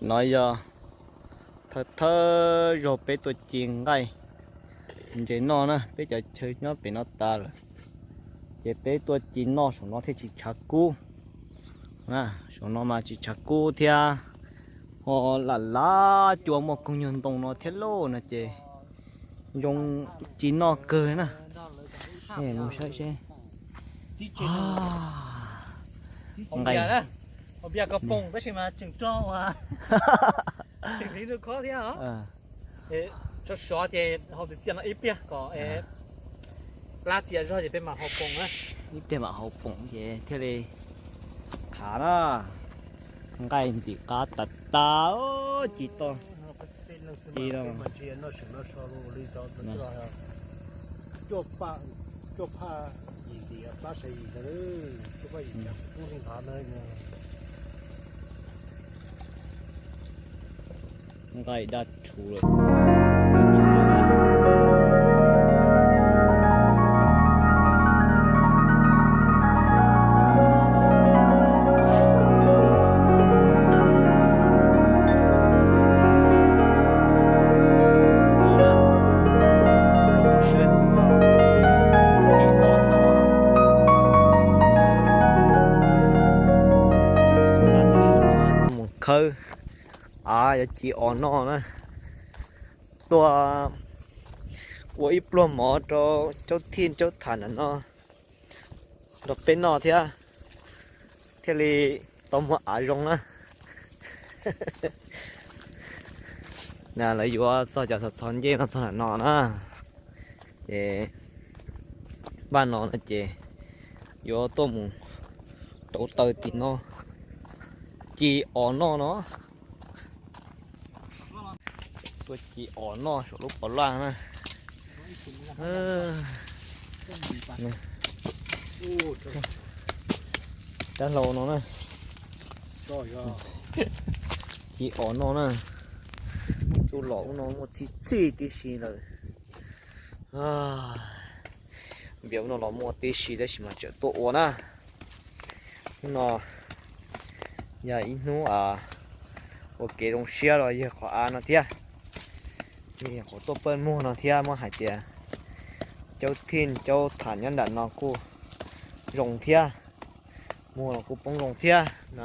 No yog thawj thawj zaug peb tuaj ci nqaij ntses noj na, peb cov chaw nyob pem no tas lawm, ces peb tuaj ci noj saum no thiaj tsis tshav kub. Saum no mas tsis tshav kub thiab, ho lam lav cua muaj koog nyuag ntoo no thiab lauj no ces zoo ci noj kawg na. Mus saib seb. Nqaij, sov sov ces hau tus txiaj no ib pliag kom plab txias zog ces peb mam hau poom na. Ib pliag mam hau poom ces thiaj li thav na. Nqaij ntxim qab tas tas, ci toj, ci no. Nqaij dab tshuv lawm. Mus khawb av yuav ci os noj na. Tuaj ua ib pluag mov rau Caub Thij Caub Tham ntawm no rau peb noj thiab, thiaj li tau muag av zoo na. Lawv yuav txog cov txhov txhov ncej no txog ntawm no na. Ces npaj no no ces yuav tuaj mus rauv taws tim no ci os noj no. Tuaj ci os noj saum lub pov laj na. Rab hlau no na. Ci os noj na. Txuj lom ub no muaj txhij txhij tib si lawm. Npias ub no los muaj tib si tab sis mas tseem tuaj ua na. Hnub no yog ib hnub ua kev zoo siab los yog qhov av no thiab. Yog qhov tuaj pawj muag no thiab muab hais tias Caub Thij Caub Tham nyob nram no kuj zoo thiab, muag los kuj poob zoo thiab no.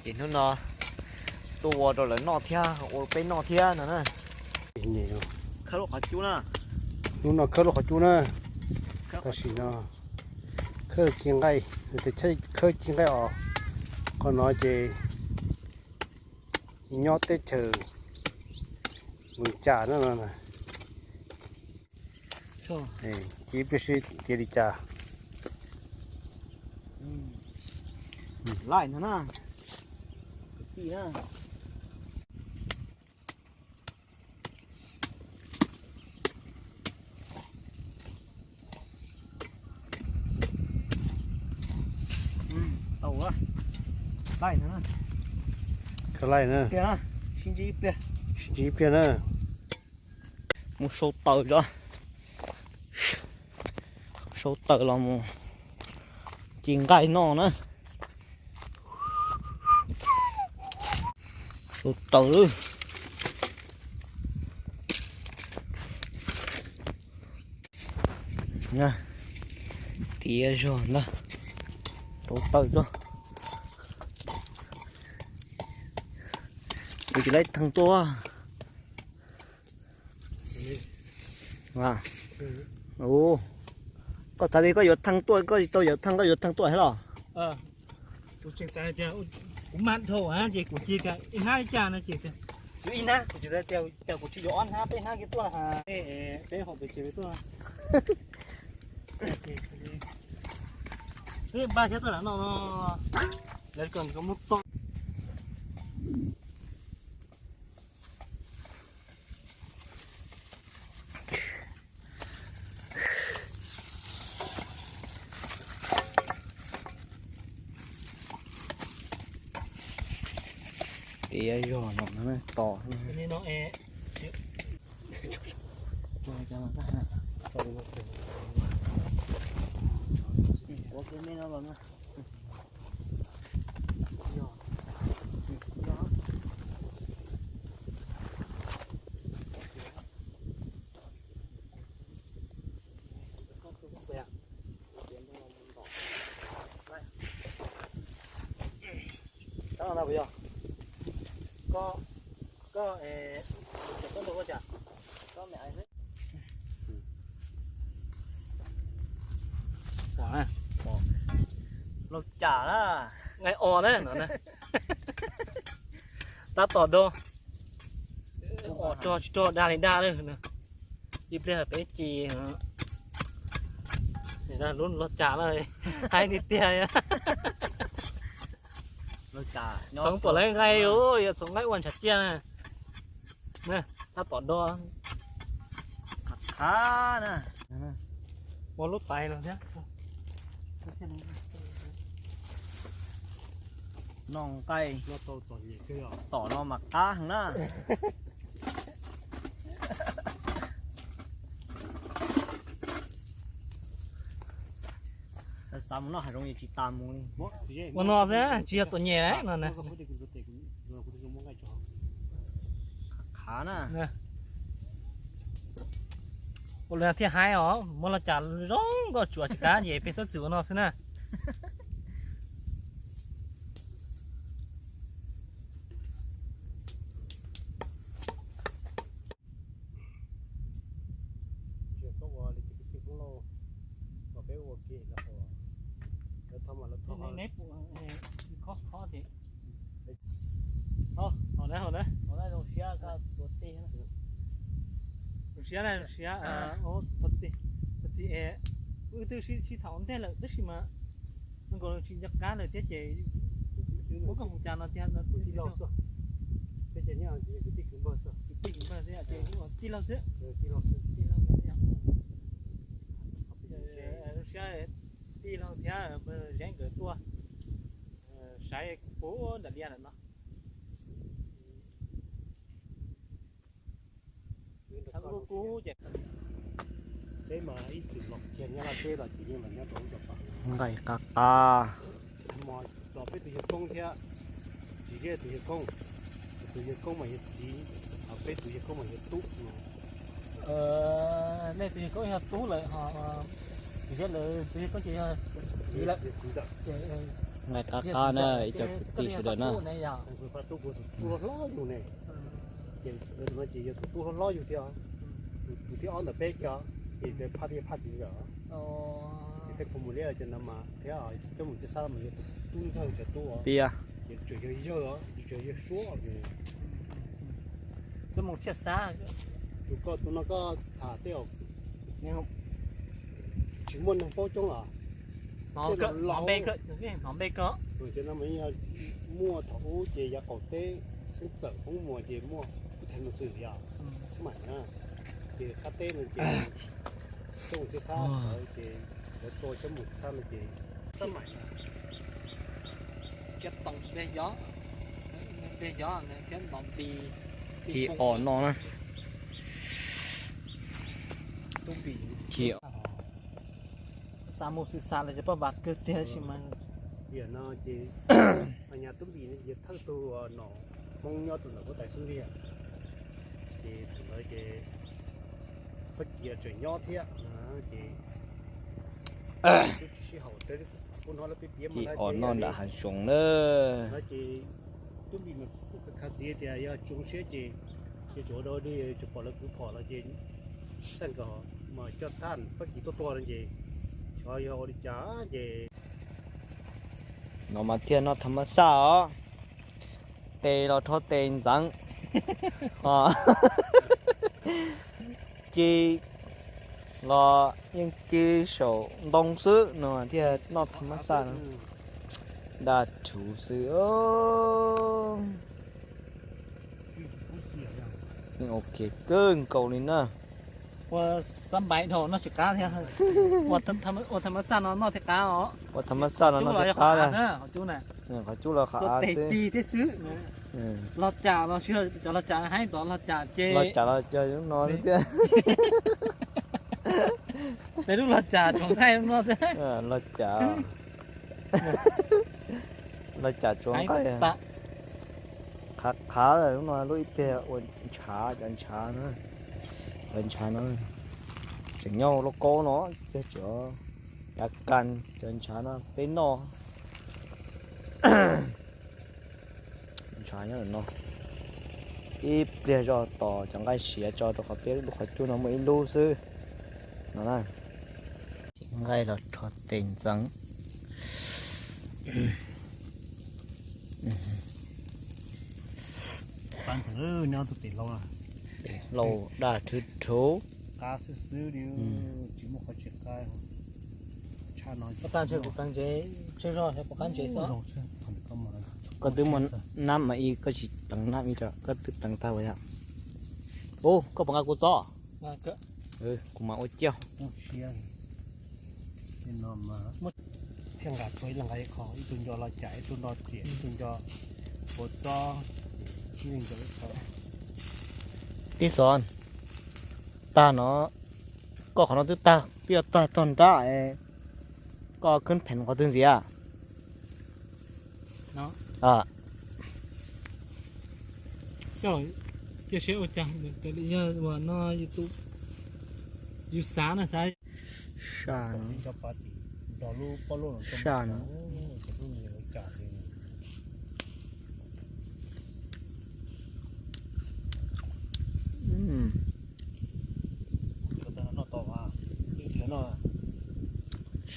Ces hnub no tuaj ua rau lawv noj thiab ua peb noj thiab no na. Khawb lub qhov cub na. Hnub no khawb lub qhov cub na. Tam sim no khawb ci nqaij, khawb ci nqaij os. Qhov no ces nyob teb chaws Moos Cas na no. Ib pliag seb tiav li cas. Laij no na, kwv tij na. Tau, laij no na. Laij na. Sib ntsib ib pliag, sib ntsib ib pliag na. Mus sau taws tso, sau taws los mus ci nqaij noj na. Sau taws. Tiav zog ntag, rauv taws tso. Kuv tsis laib theej tuaj. Koj xav tias koj yuav theej tuaj, koj tsis tau yuav theej, koj yuav theej tuaj thiab los? Kuv tseem xav tias kuv mag dhau ces kuv cia ib hnab li cas no ces, ib hnab kuv tsis, cas kuv tsis yuav ob hnab peb hnab kiag tuaj. Peb hom pes ces tuaj. Peb npaj thiab tuaj no no, lawv kom muab toj. Tiav zog no to. Yog koj, koj, koj ua cas? Pom na, pom. Laug Cam na, nqaij o na no na. Tab tom do. Os, rog tsis rog, dag li dag lawm. Ib pliag peb ci. Lub Laug Cam na, haib tiag tiag. Txhoov pom lawv nqaij, yog txhoov nqaij ua ntshav ciaj na. Tab tom do. Qhav na. Ua lub tais los thiab. Noj nqaij tom no mas qab heev na. Xav xav mus noj hav zoov es tsis tas mus li. Ua no xwb, tsis yog txom nyem no na. Qhav na. Ua li thiaj haib os, muab Laug Cam zoo nkauj tsuav tsis qab ces peb txhob txwm ua no xwb na. Tsis koj ua li ces kwv tij Hmoob Lauj, kom peb ua ke los ua, lawv thov mas lawv thov. Zoo siab, zoo siab na, zoo siab. Thov txim, thov txim, wb twb sib tham ua ntej lawm tab sis mas zoo nkaus tsis nco qab lawm thiab ces muab koj hu cas no tiag, kwv tij laug xwb. Peb cov nyob kwv tij kwv npawg xwb, kwv tij kwv npawg xwb ces tij laug xwb, tij laug xwb. Zoo siab tij laug thiab Zeb nkawd tuaj saib puag nram liaj lawm no. Peb mas ib txwm los kiag nyob Laj Teb los ces yeej los nyob rau ub rau pas. Nqaij qab qab. Los peb tus yawg koob thiab, tsis yog tus yawg koob, tus yawg koob mas yog txiv, peb tus yawg koob mas yog tub no. Nej tus yawg koob yog tub lawm ho, tsis yog lawm, tus yawg koob ces yog txiv lawm. Nqaij qab qab na ib co kwv tij sawv daws na. Tub hlob hlob yug ne, ces tus no ces yog tus tub hlob hlob yug thiab, tus thib ob ntawm peb kiag, ces phaj thiaj phaj txiv ntxawm. Ces tej qhov mus liab cov no mas thiab coj mus txiaj xab mas yog tus tub ntxawg cov tub, piav ces tseem yog yawg, tseem yog yawg suab. Coj mus txiaj xab, tus koj tus no koj tham tej tsis muaj neeg paub coob los. Hnov npe ko, cov no mas yeej muaj thaum ub ces yav qaum teb xeeb txawm Hmoob Muas ces muaj ib thaj no xwb yog xab maim na, ces qab teb no ces coj mus txiaj xab, ces lawv tua coj mus txiaj xab no ces xab maim na. Thiab tom npe yov, npe yov thiab ntom npis. Thib ob no na. Tub npis. Xav mus xwm xav los ces paj vam kawg tiag sis mas. Tiam no ces nyab tub npis yog thawj tug nom Hmoob nyob rau ntawm huab tais xub ntiag, ces thaum ntawd ces Fab Kis tseem nyob thiab, ces twb tsis sib haum, peb hnov lawv piav piav mas no nram hav zoov na. No ces tub npis mas kuj khav txiv tias yog tsis zoo siab ces, ces tsuas ua dog dig, tsuas pom lawv kwv phom los ces xaj nkawd mas coj thaj Fab Kis tuaj tua no ces xyov yog ua li cas ces. No mas thiaj noj tham mas xaj os, tes los rho tes ntxeev, ci los yeej ci saum ntoo xwb no thiaj noj tham mas xaj no. Daj rhuv xwb. Ok kawg nkaus li na. Ua xab npais dhau noj tsis qab thiab. Ua tham mas xaj no noj thiaj qab os. Ua tham mas xaj no noj thiaj qab. Qhov cub los qhov av xwb. Los cam los tsis, cov los cam haib tod los cam ces los cam los cam no thiab. Tes lub los cam tsuas nqaij no thiab. Los cam, los cam tsuas nqaij. Qhav qhav lawm lub no, lub ib pliag ua ntshav, cov ntshav no, cov ntshav no tseem nyob lub kaub no, cov, cov kas, cov ntshav no peb noj. Tshav nyob no, ib pliag zoj tos cov nqaij siav tso rau qhov peb lub qhov cub no muaj ib lub xwb no na. Nqaij los rho tes ntxeev. Lau daj rhuv rhuv. Koj twb muaj nab mas ib, koj tsis pleev nab ib, koj twb pleev tag ua yog. Ub, koj puas nqa kuv txob? Kuv mam ua coj. Thiaj nqa txog ib leeg nqa ib qho, ib tug nco lo cam, ib tug nco riam, ib tug nco ua txob, ib tug nco ib qho. Tij Xov, tag no, koj qhov no twb tag, twb yuav tag tog nrab, koj khwb pheem qhov twg ntxiv? Cia seb ua cas, raws li yog uas no yus xav na xav. Sa, sa no.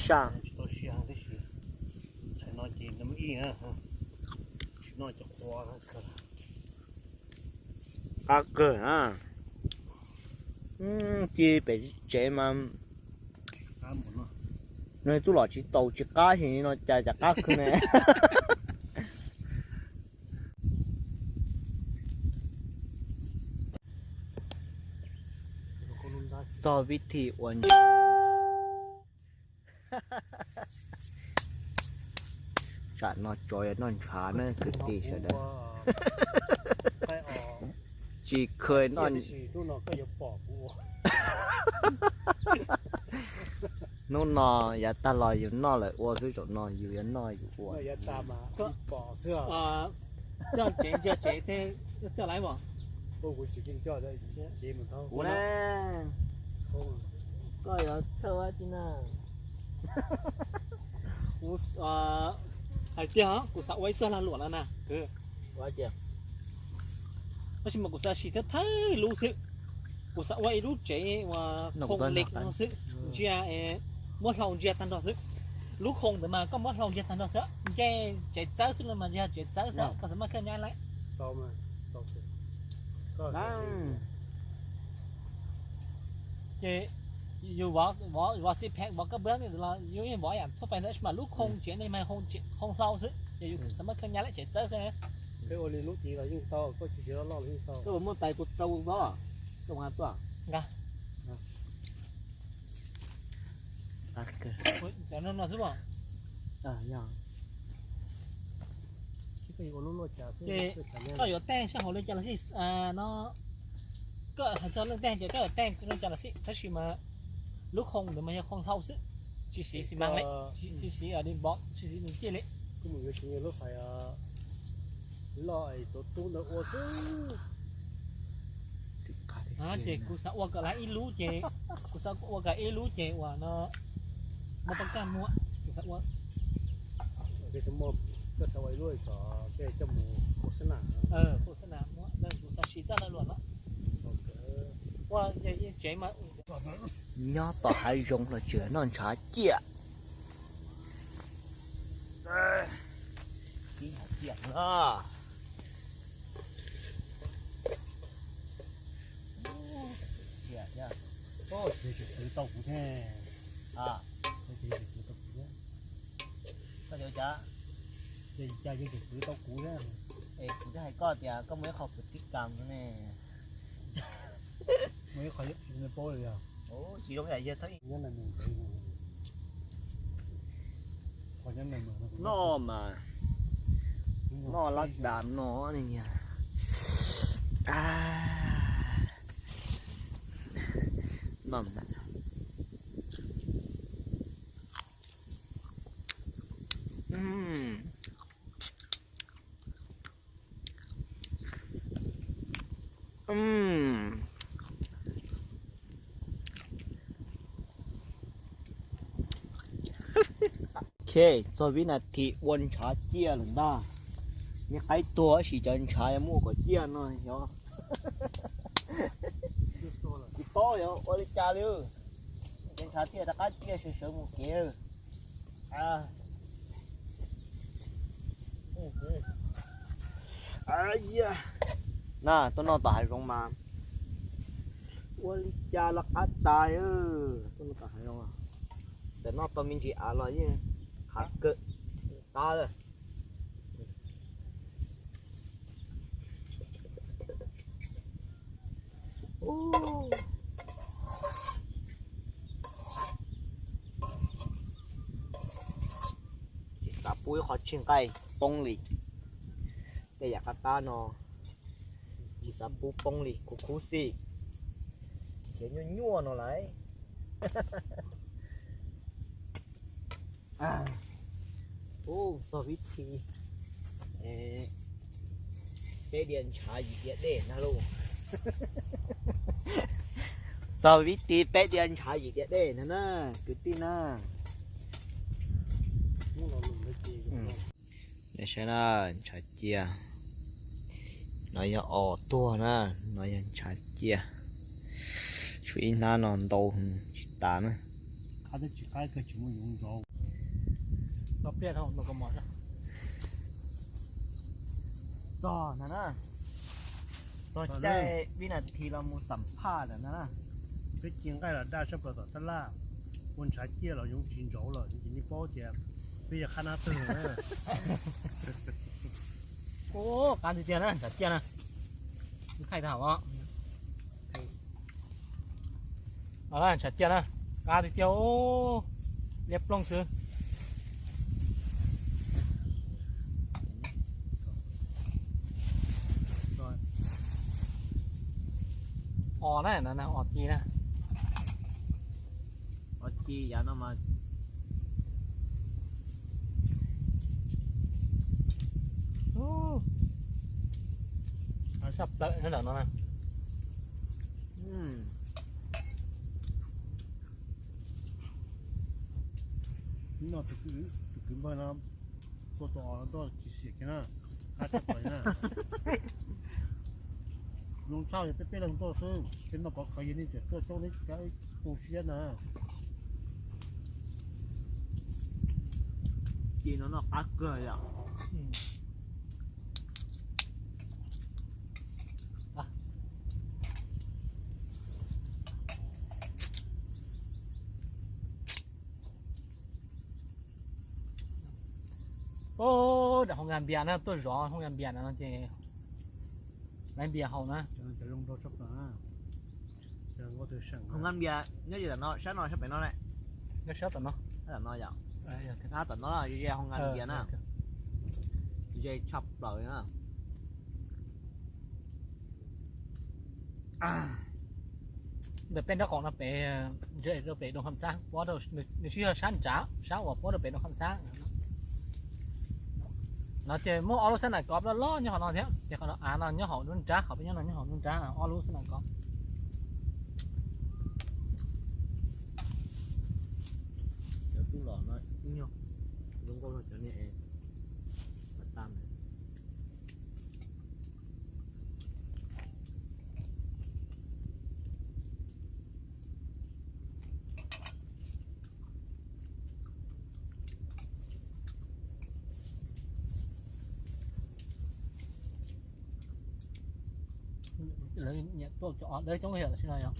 Sa. Qab kawg na. Ci pem tsev mas nws tub los tsis txaus tsis qab xyov no cas cas qab kawg ne. Txog vib thim ua ntshav. Tsam no tsov yuav noj ntshav na kwv tij sawv daws. Tsis kheev noj. Hnub no yav tag los yus noj lawm ua xwb, zaum no yus yuav noj yus ua. Kuv na, koj yuav txhawj ua tsi na? Kuv hais tiag, kuv xav ua ib txoj lag luam no na. Tab sis mas kuv xav sim thawj thawj lub xwb. Kuv xav ua ib lub tsev uas khoo lek no xwb, ntsia, muab hlau ntsia tag nrho xwb. Lub khoo ntawd mas koj muab hlau ntsia tag nrho xwb, nce tsev txawb xwb los mas yog tsev txawb xwb, koj xav maj kawg nyab lawm. Ces yus vov xib pheem vov kab npab los yus yeej vov yam thuaj pais ntawd, tab sis mas lub khoo tsev nej mas khoo hlau xwb, ces yus xav maj kawg nyab lawm tsev txawb xwb. Koj puas muaj tais kuv rau kuv txob? Koj mus tuaj. Nqa. Cov no no xwb mas. Ces koj yuav tag sab hauv li cas los xij no, koj hais txog leej tag ces koj yuav tag li cas los xij, tab sis mas lub khoo ntawd mas yog khoo hlau xwb, tsis siv xi mas li, tsis siv li npov, tsis siv nws ciaj li. Loj es tuav tub ntawd ua xwb. Ces kuv xav ua kom lawv ib lub ces, kuv xav ua kom ib lub ces uas no muaj pab kaj muag, kuv xav ua. Koj xav ua ib lub kom coj mus pub xab nam, pub xab nam muab, kuv xav siv txoj lag luam no. Tsev mas nyob tom hav zoov los tseem noj ntshav ciaj. Ib hais tias no, tsis kwv tau kuv thiab. Tsis kwv tau kuv thiab. Koj cov cas? Ces cas yeej tsis kwv tau kuv thiab. Es kuv twb hais koj tias koj muaj ib qho kwv tib kas ne. Muaj ib qho paub li yog. Tsis zoo yam yog thab nyob na. Noj mas, noj lab dam no ne. Noj. Ok, txog vib nas this ua ntshav ciaj lawm ntag. Me qaib tuag tab sis cov ntshav muaj kom ciaj no yog tsis paub yog ua li cas li. Cov ntshav thiaj rov qab ciaj sawv sawv mus kev. Na, tuaj noj tom hav zoov mas ua li cas los qab tas. Tuaj noj tom hav zoov, ntawm noj tau me ntsis av los yeej qab kawg, qab lawm. Tsis xav pub ib qho tsij nqaij poob li. Tej yam qab qab no tsis xav pub poob li, khuv khuv xim, khiav nyuaj nyuaj no lawm. Ub, txog vib thi peb diav ntshav yim diav dej ntag lauj. Txog vib thi peb diav ntshav yim diav dej ntag na, kwv tij na. Saib na, ntshav ciaj. No yog os tuag na, no yog ntshav ciaj. Tshuav ib hnab no ntau tsis tas na. Txog ntag na, txog caij vib nas this los mus xam phaj lawm ntag na. Peb ci nqaij los daj sab plaws tom tab laj, ua ntshav ciaj los yoov tsis ntsauv lawm, ces nej paub tias peb yog qhab nab twg na. Qab tiag tiag na, ntshav ciaj na. Thaij tau os. Ntshav ciaj na, qab tiag tiag, liab ploog xwb. Os na, os ci na. Os ci yav no mas saj plaws ntawm no na. Tus kwv npawg no tua tus os no tuaj tsis xiam kiag na, qab tshaj plaws na. Zoo tshaj yog peb peb leeg tuaj xwb, peb noj pov khawv yog nej tseem tuaj coob thiab, tu siab na. Ci no noj qab kawg yom. Ub, nram hoo nkag npias na, tuaj zov hoo nkag npias no ces lawv npias haus na. Hoo nkag npias nyob li ntawm no, sab no sab pem no ne. Sab tom no, sab tom no yom. Sab tom no ze hoo nkag npias na, ze tshaj plaws na. Ntawm peb nraub qaum no pem, ze rau pem Doo Kham Xab, nws tsis yog sab nrad, sab uas puab rau pem Doo Kham Xab. No ces muaj ob lub xab nam kov loj loj nyob hauv no thiab, ces qhov no av no nyob hauv nruab nrab, qhov peb nyob no nyob hauv nruab nrab, ob lub xab nam kov. Cov tub los no ib nyuag zoo nkauj rau cov niag es tas. Lawv nyiam tuaj cov dawb coob yam tam sim no yog.